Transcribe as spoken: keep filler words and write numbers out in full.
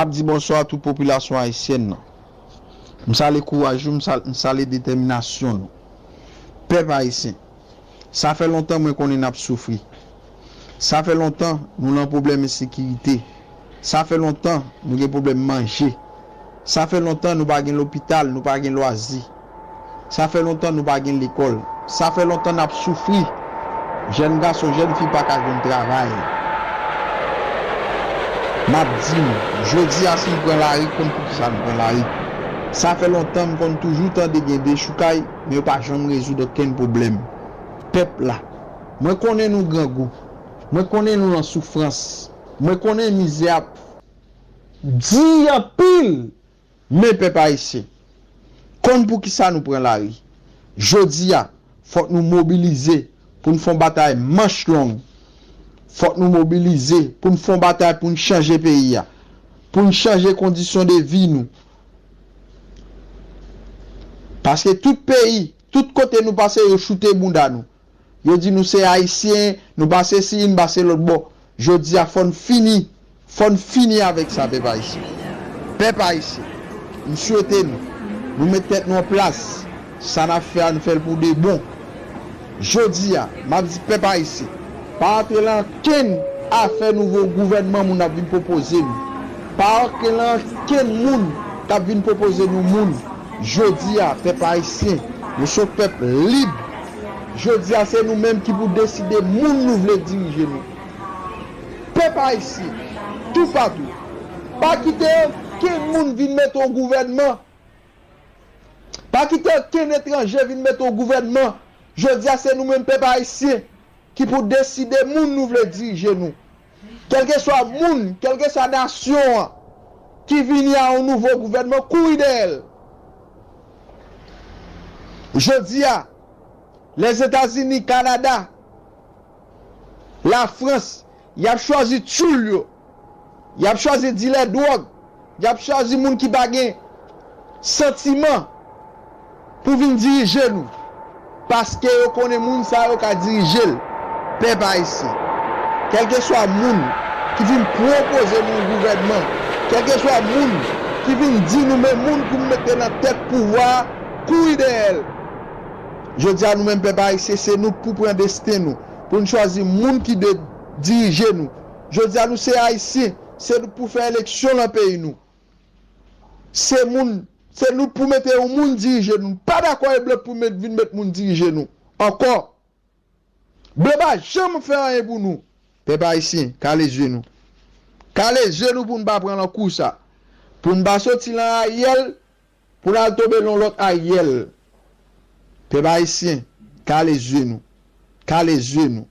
Ap di bonswa a tout popilasyon ayisyèn nan. M salye kouraj ou, m sal-, m salye detèminasyon nou. Pèp ayisyen, sa fè lontan mwen konnen n ap soufri. Sa fè lontan nou nan pwoblèm ensekirite. Sa fè lontan nou gen pwoblèm manje. Sa fè lontan nou pa gen lopital, nou pa gen lwazi. Sa fè lontan nou pa gen lekòl. Sa fè lontan n ap soufri. Jèn gason, jèn fi pa ka jwenn travay. M ap di nou, jodi a si n pran lari, konn poukisa n pran lari. Sa fè lontan m konn toujou tande gen dechoukay, men yo pa janm rezoud okenn pwoblèm. Pèp la, mwen konnen nou grangou. Mwen konnen nou nan soufrans. Mwen konnen mizè ap di anpil. Men pèp ayisyen, konn poukisa nou pran lari. Jodi a, fòk nou mobilize pou n fè yon batay manch long. Fòk nou mobilize pou n fè yon batay pou n chanje peyi a, pou n chanje kondisyon de vi nou. Paske tout peyi, tout kote nou pase, yo choute bounda nou. Yo di nou se Ayisyen, nou pa se si, nou pa se lòt bò. Jodi a, fò n fini. Fò n fini avèk sa, pèp ayisyen. Pèp ayisyen, m swete nou, nou met tèt nou an plas. Sa n ap fè a, n fè l pou de bon. Jodi a, m ap di pèp ayisyen, pa antre lan okenn afè nouvo gouvènman moun ap vin pwopoze nou. Pa antre lan okenn moun k ap vin pwopoze nou moun. Jodi a, pèp ayisyen, nou se yon pèp lib. Jodi a, se nou menm ki pou deside moun nou vle dirije nou. Pèp ayisyen, toupatou, pa kite okenn moun vin mete yon gouvènman. Pa kite okenn etranje vin mete yon gouvènman. Jodi a, se nou menm pèp ayisyen ki pou deside moun nou vle dirije nou. Kèlkeswa moun, kèlkeswa nasyon an ki vini a yon nouvo gouvènman, kouri dèyè l. Jodi a, Lèzetazini, Kanada, Lafrans, y ap chwazi tchoul yo. Y ap chwazi dilè dwòg. Y ap chwazi moun ki pa gen santiman pou vin dirije nou. Paske yo konnen moun sa yo ka dirije l. Pèp ayisyen, kèlkeswa moun ki vin pwopoze nou yon gouvènman, kèlkeswa moun ki vin di nou men moun pou n mete nan tèt pouvwa a, kouri dèyè l. Jodi a, nou menm pèp ayisyen, se nou k pou pran desten nou, pou n chwazi moun ki dwe dirije nou. Jodi a, nou se ayisyen, se nou k pou fè eleksyon lan peyi nou. Se moun, se nou k pou mete yon moun dirije nou. Nou pa dakò e blan pou met, vin met moun dirije nou ankò. Blan pa janm fè anyen pou nou. Pèp ayisyen, kale zye nou. Kale zye nou pou n pa pran lan kou sa. Pou n pa soti lan Ariel, pou n al tonbe lan lòt Ariel. Pèp ayisyen, kale zye nou. Kale zye nou.